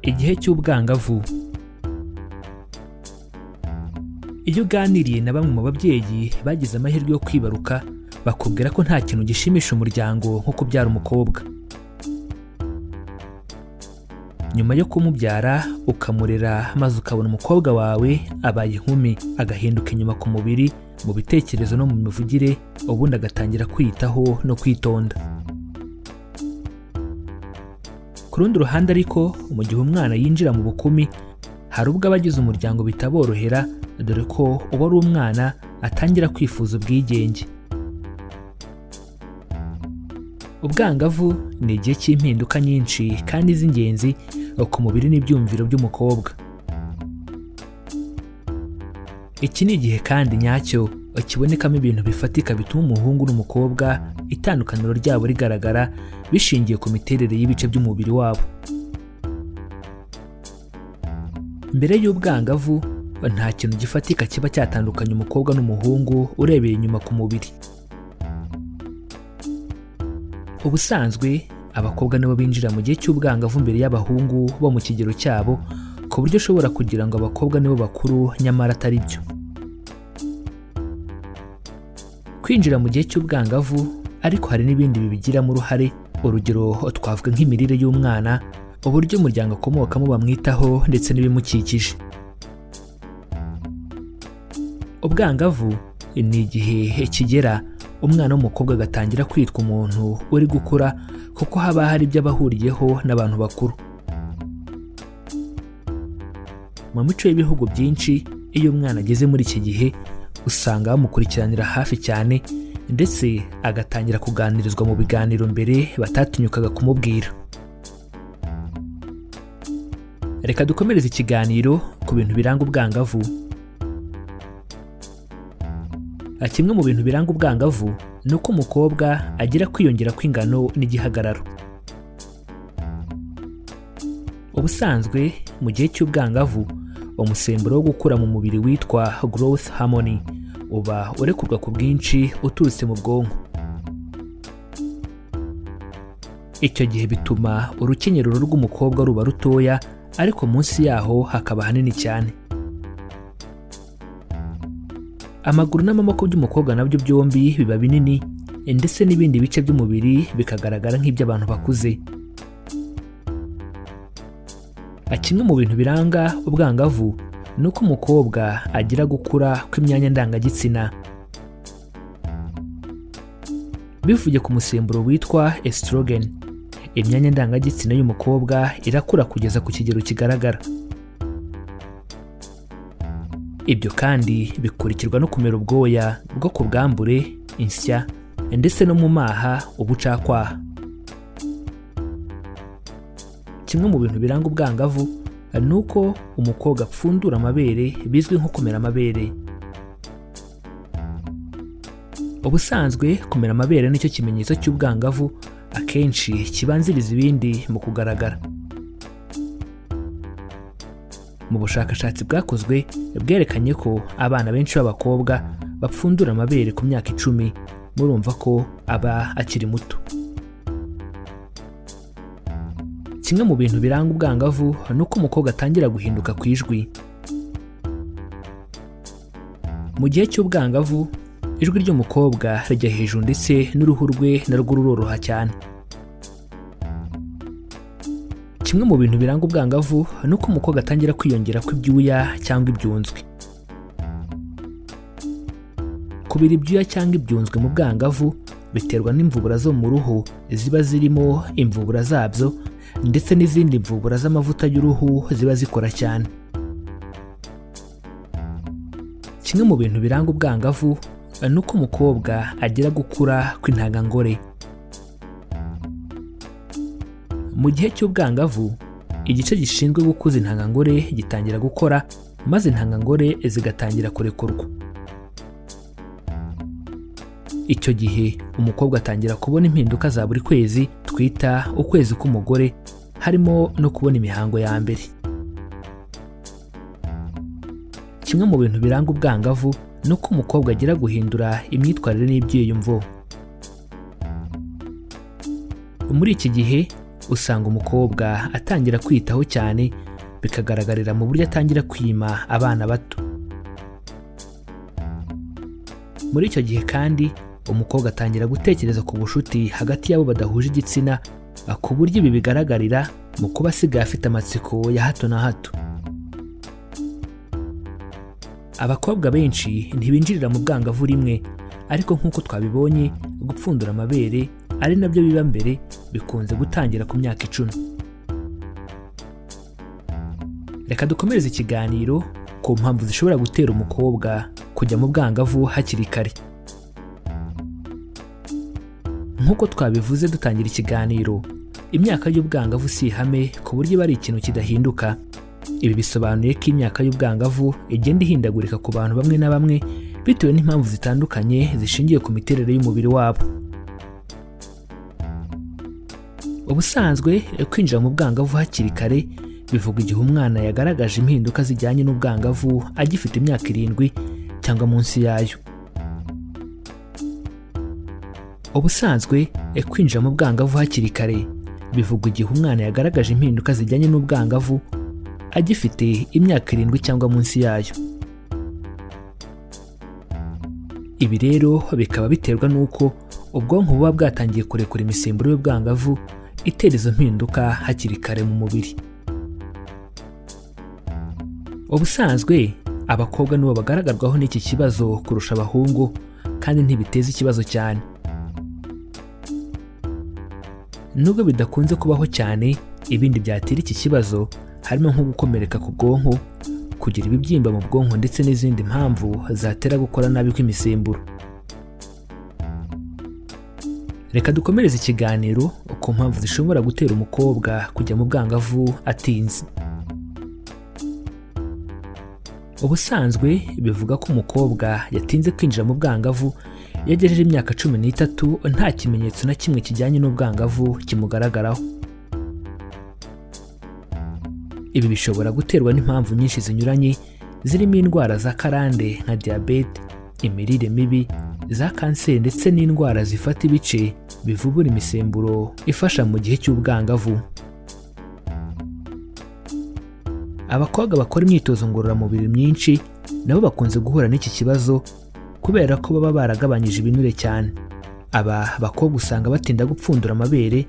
Igihe cy'ubwangavu. Iyo uganiriye na bamwe mu babyeyi bagize amahirwe yo kwibaruka, bakubwira ko nta kintu gishimisha umuryango nko kubyara umukobwa. Nyuma yo kumubyara ukamurera maze ukabona umukobwa wawe abaye inkumi, agahinduka inyuma ku mubiri, mu bitekerezo no mu mivugire, ubundi agatangira kwiyitaho no kwitonda. Ku rundi ruhande ariko, mu gihe umwana yinjira mu bukumi, hari ubwo abagize umuryango bitaborohera, dore ko uba ari umwana atangira kwifuza ubwigenge. Ubwangavu ni igihe cy'impinduka nyinshi kandi z'ingenzi ku mubiri n'ibyumviro by'umukobwa. Iki ni igihe kandi nyacyo kibonekamo ibintu bifatika bituma umuhungu n'umukobwa itandukaniro ryabo rigaragara bishingiye ku miterere y'ibice by'umubiri wabo. Mbere y'ubwangavu nta kintu gifatika kiba cyatandukanya umukobwa n'umuhungu urebeye inyuma ku mubiri. Ubusanzwe abakobwa nibo binjira mu gihe cy'ubwangavu mbere y'abahungu bo mu kigero cyabo, ku buryo ushobora kugira ngo abakobwa nibo bakuru nyamara atari byo. Kwinjira mu gihe cy'ubwangavu ariko hari n'ibindi bibigiramo uruhare, urugero twavuga nk'imirire y'umwana, uburyo umuryango akomokamo bamwitaho ndetse n'ibimukikije. Ubwangavu ni igihe kigera umwana w'umukobwa agatangira kwitwa umuntu uri gukura, kuko haba hari ibyo aba ahuriyeho n'abantu bakuru. Mu mico y'ibihugu byinshi, iyo umwana ageze muri iki gihe usanga bamukurikiranira hafi cyane, ndetse agatangira kuganirizwa mu biganiro mbere batatinyukaga kumubwira. Reka dukomereze ikiganiro ku bintu biranga ubwangavu. Kimwe mu bintu biranga ubwangavu ni uko umukobwa agira kwiyongera kw'ingano n'igihagararo. Ubusanzwe mu gihe cy'ubwangavu umusemburo wo gukura mu mubiri witwa growth hormone uba urekurwa ku bwinshi uturutse mu bwonko. Icyo gihe bituma urukenyerero rw'umukobwa ruba rutoya, ariko munsi yaho hakaba hanini cyane. Amaguru n'amaboko by'umukobwa nabyo byombi biba binini, ndetse n'ibindi bice by'umubiri bikagaragara nk'iby'abantu bakuze. Kimwe mu bintu biranga ubwangavu ni uko umukobwa agira gukura kw'imyanya ndangagitsina. Bivuye ku musemburo witwa estrogen, imyanya ndangagitsina y'umukobwa irakura kugeza ku kigero kigaragara. Ibyo kandi bikurikirwa no kumera ubwoya bwo ku bwambure, insya ndetse no mu maha, ubucakwaha. Kimwe mu bintu biranga ubwangavu ni uko umukobwa apfundura amabere, bizwi nko kumera amabere. Ubusanzwe kumera amabere nicyo kimenyetso cy'ubwangavu akenshi kibanziriza ibindi mu kugaragara. Mu bushakashatsi bwakozwe bwerekanye ko abana benshi b'abakobwa bapfundura amabere ku myaka 10, murumva ko aba akiri muto. Kimwe mu bintu biranga ubwangavu ni uko umukobwa atangira guhinduka ku ijwi. Mu gihe cy'ubwangavu ijwi ry'umukobwa rijya hejuru ndetse n'uruhu rwe narwo ruroroha cyane. Kimwe mu bintu biranga ubwangavu ni uko umukobwa atangira kwiyongera kw'ibyuya cyangwa ibyunzwe. Kubira ibyuya cyangwa ibyunzwe mu bwangavu biterwa n'imvubura zo mu ruhu ziba zirimo imvubura zabyo ndetse n'izindi mvubura z'amavuta y'uruhu ziba zikora cyane. Kimwe mu bintu biranga ubwangavu ni uko umukobwa agira gukura kw'intangangore. Mu gihe cy'ubwangavu igice gishinzwe gukuza intangangore gitangira gukora, maze intangangore zigatangira kurekurwa. Icyo gihe umukobwa atangira kubona impinduka za buri kwezi twita ukwezi k'umugore, harimo no kubona imihango ya mbere. Kimwe mu bintu biranga ubwangavu ni uko umukobwa agira guhindura imyitwarire n'ibyiyumvo. Muri iki gihe Usanga umukobwa atangira kwitaho cyane, bikagaragarira mu buryo atangira kwima abana bato. Muri icyo gihe kandi umukobwa atangira gutekereza ku bucuti hagati y'abo badahuje igitsina, ku buryo ibi bigaragarira mu kuba asigaye afite amatsiko ya hato na hato. Abakobwa benshi ntibinjirira mu bwangavu rimwe, ariko nk'uko twabibonye, gupfundura amabere ari nabyo biba mbere bikunze gutangira ku myaka 10. Reka dukomereze ikiganiro ku mpamvu zishobora gutera umukobwa kujya mu bwangavu hakiri kare. Nk'uko twabivuze dutangira ikiganiro, imyaka y'ubwangavu si ihame ku buryo iba ari ikintu kidahinduka. Ibi bisobanuye ko imyaka y'ubwangavu igenda ihindagurika ku bantu bamwe na bamwe bitewe n'impamvu zitandukanye zishingiye ku miterere y'umubiri wabo. Ubusanzwe kwinjira mu bwangavu hakiri kare bivuga igihe umwana yagaragaje impinduka zijyanye n'ubwangavu agifite imyaka 7 cyangwa munsi yayo. Ubusanzwe kwinjira mu bwangavu hakiri kare bivuga igihe umwana yagaragaje impinduka zijyanye n'ubwangavu agifite imyaka 7 cyangwa munsi yayo. Ibi rero bikaba biterwa n'uko ubwonko buba bwatangiye kurekura imisemburo y'ubwangavu itera izo mpinduka hakiri kare mu mubiri. Ubusanzwe abakobwa nibo bagaragarwaho n'iki kibazo kurusha abahungu, kandi ntibiteza ikibazo cyane. Nubwo bidakunze kubaho cyane, ibindi byatera iki kibazo harimo nko gukomereka ku bwonko, kugira ibibyimba mu bwonko ndetse n'izindi mpamvu zatera gukora nabi kw'imisemburo. Reka dukomereze ikiganiro ku mpamvu zishobora gutera umukobwa kujya mu bwangavu atinze. Ubusanzwe bivuga ko umukobwa yatinze kwinjira mu bwangavu iyo agejeje imyaka 13 nta kimenyetso na kimwe kijyanye n'ubwangavu kimugaragaraho. Ibi bishobora guterwa n'impamvu nyinshi zinyuranye zirimo indwara za karande nka diyabete, imirire mibi, za kanseri ndetse n'indwara zifata ibice bivubura imisemburo ifasha mu gihe cy'ubwangavu. Abakobwa bakora imyitozo ngororamubiri myinshi nabo bakunze guhura n'iki kibazo kubera ko baba baragabanyije ibinure cyane. Aba bakobwa usanga batinda gupfundura amabere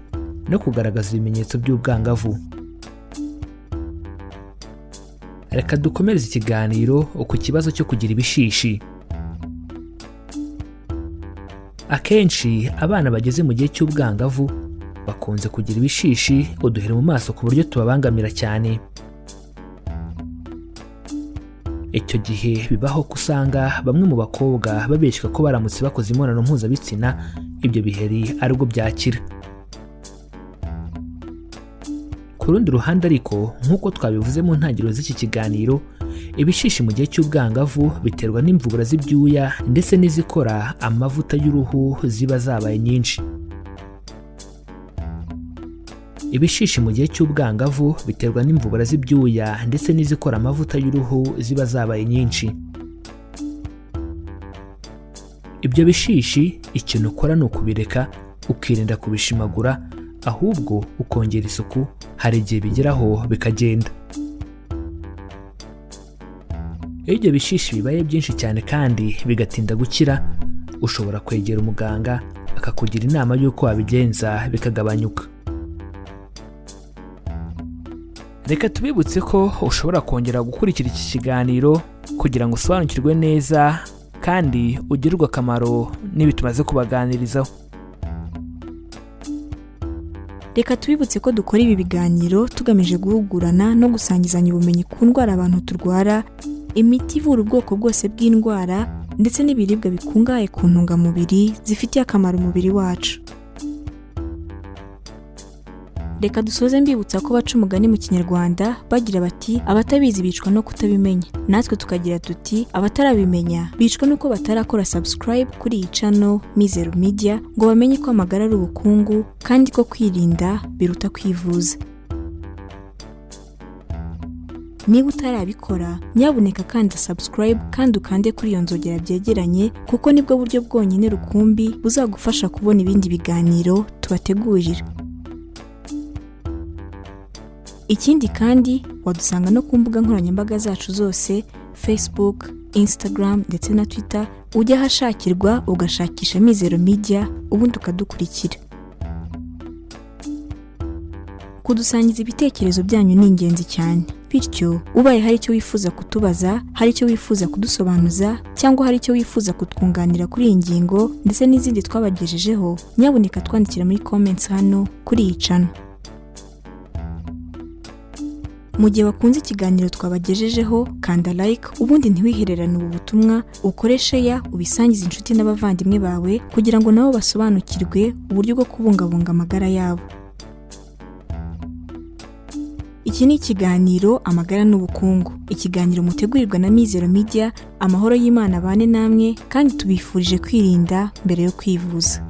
no kugaragaza ibimenyetso by'ubwangavu. Reka dukomereze ikiganiro ku kibazo cyo kugira ibishishi. Akenshi abana bageze mu gihe cy'ubwangavu bakunze kugira ibishishi, uduheri mu maso ku buryo tubabangamira cyane. Icyo gihe bibaho ko usanga bamwe mu bakobwa babeshywa ko baramutse bakoze imibonano mpuzabitsina ibyo biheri aribwo byakira. Ku rundi ruhande ariko, nk'uko twabivuze mu ntangiriro z'iki kiganiro, ibishishi mu gihe cy'ubwangavu biterwa n'imvubura z'ibyuya ndetse n'izikora amavuta y'uruhu ziba zabaye nyinshi. Ibishishi mu gihe cy'ubwangavu biterwa n'imvubura z'ibyuya ndetse n'izikora amavuta y'uruhu ziba zabaye nyinshi. Ibyo bishishi ikintu ukora ni ukubireka, ukirinda kubishimagura, ahubwo ukongera isuku, hari igihe bigeraho bikagenda. Iyo ibyo bishishi bibaye byinshi cyane kandi bigatinda gukira, ushobora kwegera umuganga akakugira inama y'uko wabigenza bikagabanyuka. Reka tubibutse ko ushobora kongera gukurikira iki kiganiro kugira ngo usobanukirwe neza kandi ugirirwe akamaro n'ibi tumaze kubaganirizaho. Reka tubibutse ko dukora ibi biganiro tugamije guhugurana no gusangizanya ubumenyi ku ndwara abantu turwara, imiti ivura ubwoko bwose bw'indwara ndetse n'ibiribwa bikungahaye ku ntungamubiri zifitiye akamaro umubiri wacu. Reka dusoze mbibutsa ko baca umugani mu Kinyarwanda bagira bati abatabizi bicwa no kutabimenya, natwe tukagira tuti abatarabimenya bicwa nuko batarakora subscribe kuri iyi channel Mizero Media ngo bamenye ko amagara ari ubukungu kandi ko kwirinda biruta kwivuza. Niba utarabikora nyabuneka kanda subscribe kandi ukande kuri iyo nzogera byegeranye, kuko nibwo buryo bwonyine rukumbi buzagufasha kubona ibindi biganiro tubategurira. Ikindi kandi, wadusanga no ku mbuga nkoranyambaga zacu zose, Facebook, Instagram ndetse na Twitter. Ujya ahashakirwa ugashakisha Mizero Media, ubundi ukadukurikira. Kudusangiza ibitekerezo byanyu ni ingenzi cyane. Bityo ubaye hari icyo wifuza kutubaza, hari icyo wifuza kudusobanuza, cyangwa hari icyo wifuza kutwunganira kuri iyi ngingo ndetse n'izindi twabagejejeho, nyabuneka twandikira muri comments hano kuri iyi channel. Mu gihe wakunze ikiganiro twabagejejeho, kanda like, ubundi ntiwihererane ubu butumwa, ukore share, ubisangize inshuti n'abavandimwe bawe kugira ngo nabo basobanukirwe uburyo bwo kubungabunga amagara yabo. Iki ni ikiganiro Amagara n'Ubukungu, ikiganiro mutegurirwa na Mizero Media. Amahoro y'Imana abane namwe, kandi tubifurije kwirinda mbere yo kwivuza.